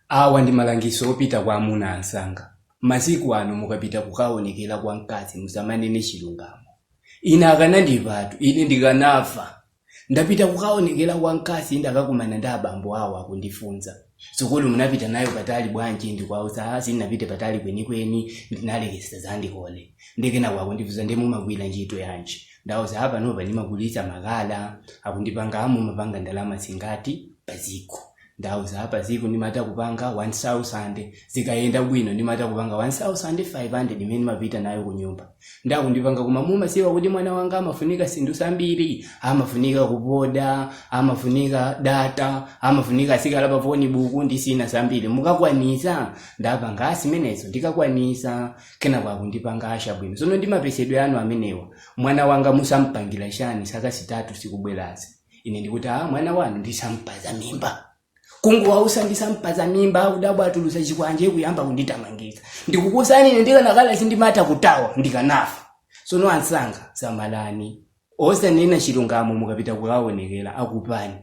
Awa ndi malangizo opita kwa amuna anzanga. Masiku ano mukapita kukaonekera kwa mkazi musamanene chilungamo. Ine akanandipatu, ine ndikanafa. Ndapita kukaonekera kwa mkazi, ndakakumana ndi abambo awo akundifunza. Sukulu munapita nayo patali bwanji? Ndikuwauza, "Ah, sindinapite patali kwenikweni, ndinalekesa zandikole." Nde kenako akundifunza, "Ndi mumagwira ntchito yanji?" Ndawauza, "Ah, panopa ndimagulitsa makala." Akundipanga, "Ah, mumapanga ndalama zingati patsiku?" Ndawauza, "Patsiku ndimatha kupanga 1000, zikayenda bwino ndimatha kupanga 1500 imene ndimapita nayo ku nyumba." Ndakundipanga, "Koma mumadziwa kuti mwana wanga amafunika zinthu zambiri, amafunika kupoda, amafunika data, amafunika azikhala pa phone book ndi zina zambiri, mukakwanisa?" Ndapanga, "Zimenezo ndikakwanisa." Kenako akundipanga, "Asha bwino, sono ndi mapezedwe anu amenewa, mwana wanga musampangira chani zaka 3 zikubwerazi?" Ine ndikuti, "Ah, mwana wanu ndisampaza mimba." Kungowauza ndisampaza mimba, akudabwa, atulusa chikwanje kuyamba kunditamangitsa. Ndikukuuzani, ine ndikanakhala sindimata kutawa, ndikanafa. Sono anzanga, samalani, osanena chilungamo mukapita kukaonekera, akupani.